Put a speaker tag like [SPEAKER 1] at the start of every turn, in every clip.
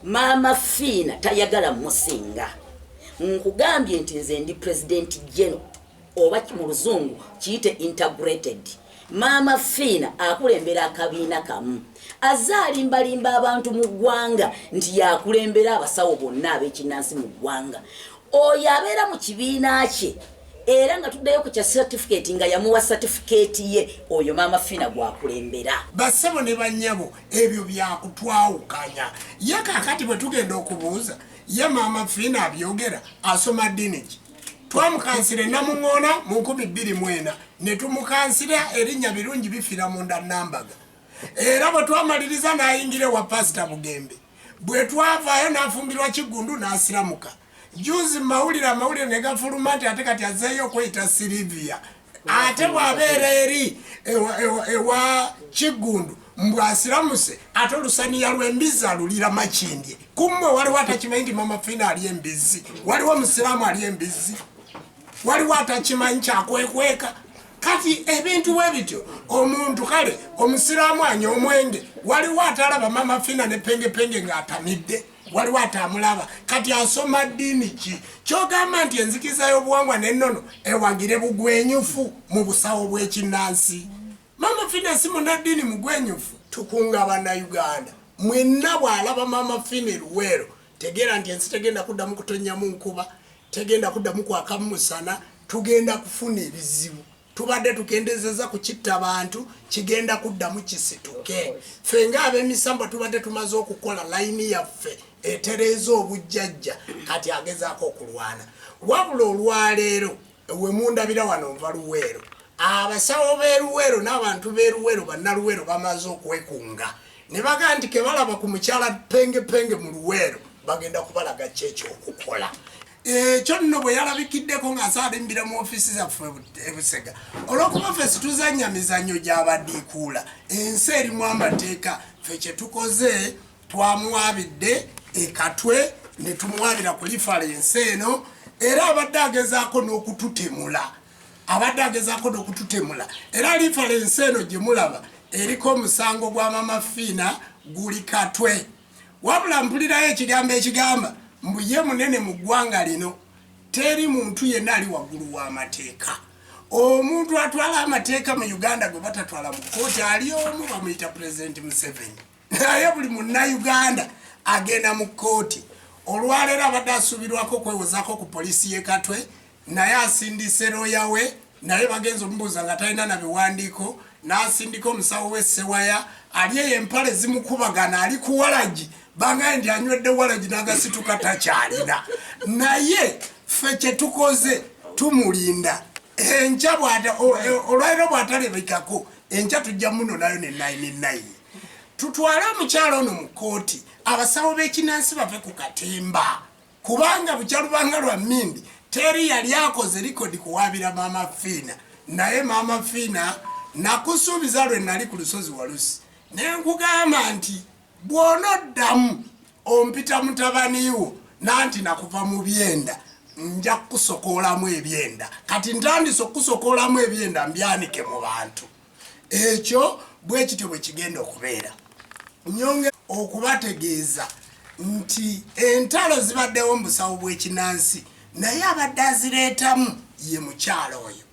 [SPEAKER 1] Maama Fiina tayagala musinga. Nkugambye nti nze ndi President General, oba mu Luzungu kiyite integrated. Maama Fiina akulembera akabiina kamu, azze alimbalimba abantu mu ggwanga nti yakulembera abasawo bonna ab'ekinnansi mu ggwanga. Oyo abeera mu kibiina kye, era nga tuddayo ku kya certificate, nga yamuwa certificate ye, oyo Maama Fiina gwakulembera.
[SPEAKER 2] Bassebo ne bannyabo, ebyo byakutwawukanya. Ye kaakati bwe tugenda okubuuza ye Maama Fiina abyogera asoma ddiini ki? Twamukansira enamuŋoona mu 2004, ne tumukansira erinnya Birungi Bifira Munda Nambaga, era bwe twamaliriza n'ayingira ewa Pasita Bugembe. Bwe twavaayo n'afumbirwa Kiggundu n'asiramuka. Juzi mawulire, amawulire ne gafuluma nti ate kati azzeeyo okweyita Silivia, ate bw'abeera eri ewa Kiggundu mbw asiramuse, ate olusaniya lw'embizzi alulira Makindye. Kummwe waliwo atakimanyi nti Mama Fina ali embizzi? Waliwo omusiraamu ali embizzi? Waliwo atakimanyi? Kyakwekweka. Kati ebintu bwe bityo, omuntu kale omusiraamu anywa omwenge, waliwo atalaba Mama Fina ne pengepenge ng'atamidde? Waliwo atamulaba? Kati asoma ddiini ki kyogamba nti enzikiza y'obuwangwa n'ennono ewagire bugwenyufu mu busawo bw'ekinnansi? Mama Fina si munaddiini mugwenyufu. Tukunga Bannayuganda mwenna, bw'alaba Mama Fina eruweero, tegeera nti ensi tegenda kuddamu kutonnyamu nkuba, tegenda kuddamu kwakamu musana, tugenda kufuna ebizibu. Tubadde tukendezeza ku kitta bantu, kigenda kuddamu kisituke. Ffe ng'ab'emisambwa tubadde tumaze okukola layini yaffe etereeza obujjajja, kati agezaako okulwana. Wabula olwaleero we mundabira wano nva Luweero. Abasawo b'e Luweero n'abantu b'e Luweero, Bannaluweero, bamaze okwekunga ne bagaa nti kebalaba ku mukyala Pengepenge mu Luweero, bagenda kubalaga ki ekyokukola. Ekyo nno bwe yalabikiddeko ng'asaalimbira mu ofiisi zaffe e Busega, olw'okuba ffe situzannya mizannyo gy'abadiikuula, ensi erimu amateeka. Ffe kye tukoze, twamuwaabidde ekatwe ne tumuwaabira ku reference eno, era abadde agezaako n'okututemula, abadde agezaako n'okututemula. Era reference eno gye mulaba eriko omusango gwa Mama Fiina guli Katwe. Wabula mpulirayo ekigambo ekigamba mbu ye munene mu ggwanga lino. Teri muntu yenna ali waggulu w'amateeka. Omuntu atwala amateeka mu Uganda gwe batatwala mu kkooti ali omu, bamuyita Pulezidenti Museveni, naye buli Munnayuganda agenda mu kkooti. Olwaleero abadde asuubirwako okwewozaako ku poliisi y'e Katwe, naye asindise looya we, naye bagenza omubuuza nga talina na biwandiiko, n'asindika omusawo we Sewaya ali eyo, empale zimukubagana, ali ku walagi, bangaye nti anywedde walagi n'agasituka takyalina. Naye ffe kye tukoze, tumulinda enkya. Olwaliro bw'atalebekako enkya, tujja muno nayo ne 99 tutwale omukyalo ono mu kkooti. Abasawo b'ekinansi bave ku katemba, kubanga bukyalubanga lwa mmindi teri yali akoze likodi kuwaabira Maama Fiina. Naye Maama Fiina, nakusuubiza lwe nali ku lusozi Walusi ne nkugamba nti bw'onoddamu ompita mutabani wo nanti nakuva mu byenda, nja kukusokoolamu ebyenda. Kati ntandise okukusokoolamu ebyenda, mbyanike mu bantu. Ekyo bwe kityo bwe kigenda okubeera. Nyonge okubategeeza nti entalo zibaddewo mu busawo bw'ekinansi, naye abadde azireetamu ye mukyalo oyo.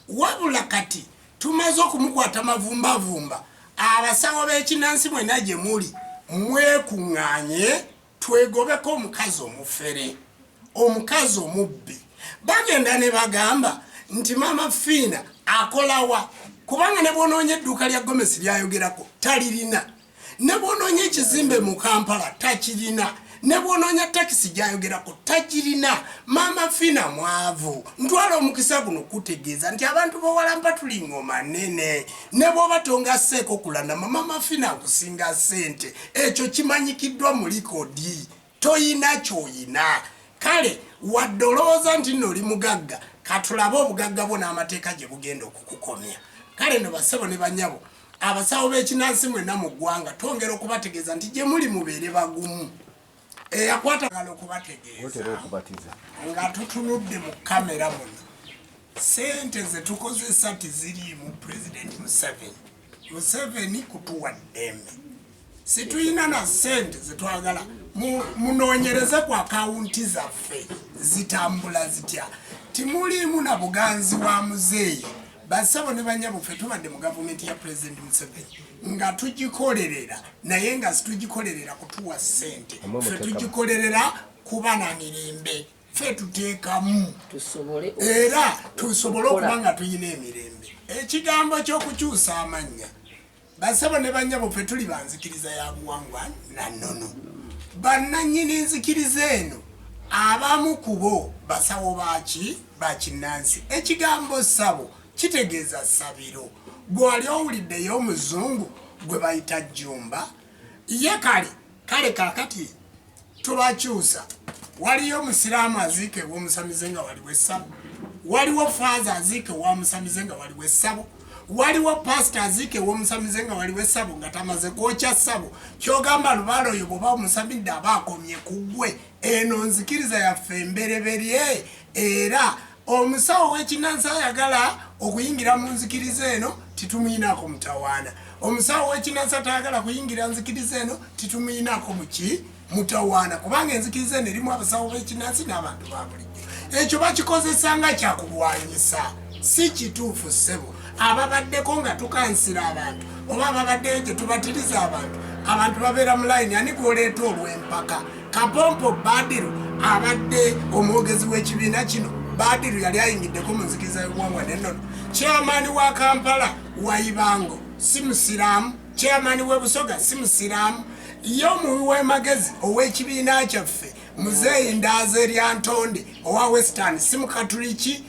[SPEAKER 2] Wabula kati tumaze okumukwata mavumbavumba. Abasawo b'ekinansi mwena gye muli, mwekuŋŋaanye twegobeko omukazi omufere, omukazi omubbi. Bagenda ne bagamba nti Maama Fiina akolawa? Kubanga ne bwonoonya edduuka lya gomesi lyayogerako, talirina. Ne bwonoonya ekizimbe mu Kampala, takirina. Ne bwonoonya takisi gyayogerako, tagirina. Maama Fiina mwavu. Ntwala omukisa guno kutegeeza nti abantu bowalampa tuli ngoma nene. Ne bw'oba tongasseeko kulanama, Maama Fiina nkusinga ssente, ekyo kimanyikiddwa mu likodi. Toyina kyoyina. Kale wadde olowooza nti nno oli mugagga, katulabe obugagga bwo n'amateeka gye bugenda okukukomya. Kale no, basebo ne banyabo, abasawo b'ekinansi mwenna mu ggwanga, twongera okubategeeza nti gye muli mubeere bagumu. Eyakwatagala okubategeeza nga tutunudde mu kamera muno, sente zetukozesa teziriimu Pulezidenti Museveni. Museveni kutuwa ddembe. Situyina na ssente zetwagala. Munoonyereze ku akawunti zaffe zitambula zitya. Timuliimu na buganzi wa muzeeyi. Bassebo ne bannyabo, ffe tubadde mu gavumenti ya Pulezidenti Museveni nga tugikolerera, naye nga situgikolerera kutuwa ssente. Ffe tugikolerera kuba na mirembe. Ffe tuteekamu era tusobole okuba nga tulina emirembe. Ekigambo ky'okukyusa amannya, bassebo ne bannyabo, ffe tuli banzikiriza ya buwangwa na nnono. Bannannyini nzikiriza eno abamu ku bo basawo baki bakinnansi. Ekigambo ssabo kitegeeza ssabiro. Gwe wali owuliddeyo omuzungu gwe bayita Jjumba? Ye kale kale kaakati tubakyusa. Waliyo omusiraamu aziika ew'omusamize nga waliwo essabo? Waliwo faaza aziika ewamusamize nga waliwo essabo? Waliwo pasita aziika ew'omusamize nga waliwo essabo nga tamaze kwokya ssabo? Kyogamba lubaale oyo bw'oba omusamidde aba akomye ku ggwe? Eno nzikiriza yaffe embereberye, era omusawo w'ekinnansi ayagala okuyingira mu nzikiriza eno titumuyinaako mutawaana. Omusawo w'ekinnansi atayagala kuyingira nzikiriza eno titumuyinaako muki mutawaana, kubanga enzikiriza eno erimu abasawo b'ekinnansi n'abantu ba bulijjo. Ekyo bakikozesa nga kyakulwanyisa, si kituufu ssebo. Ababaddeko nga tukansira abantu oba ababaddeyo gye tubatiriza abantu, abantu babeera mu layini. Ani gwoleeta olw'empaka? Kapompo Badiru abadde omwogezi w'ekibiina kino. Badiru yali ayingiddeko mu nzikiriza y'obuwangwa n'ennono. Chairman wa Kampala Waibango si musiraamu, chairman w'e Busoga si musiraamu. Ye omuwi w'emagezi ow'ekibiina kyaffe, Muzeeyi Ndaaza Eryantonde owa Western, si mukatuliki.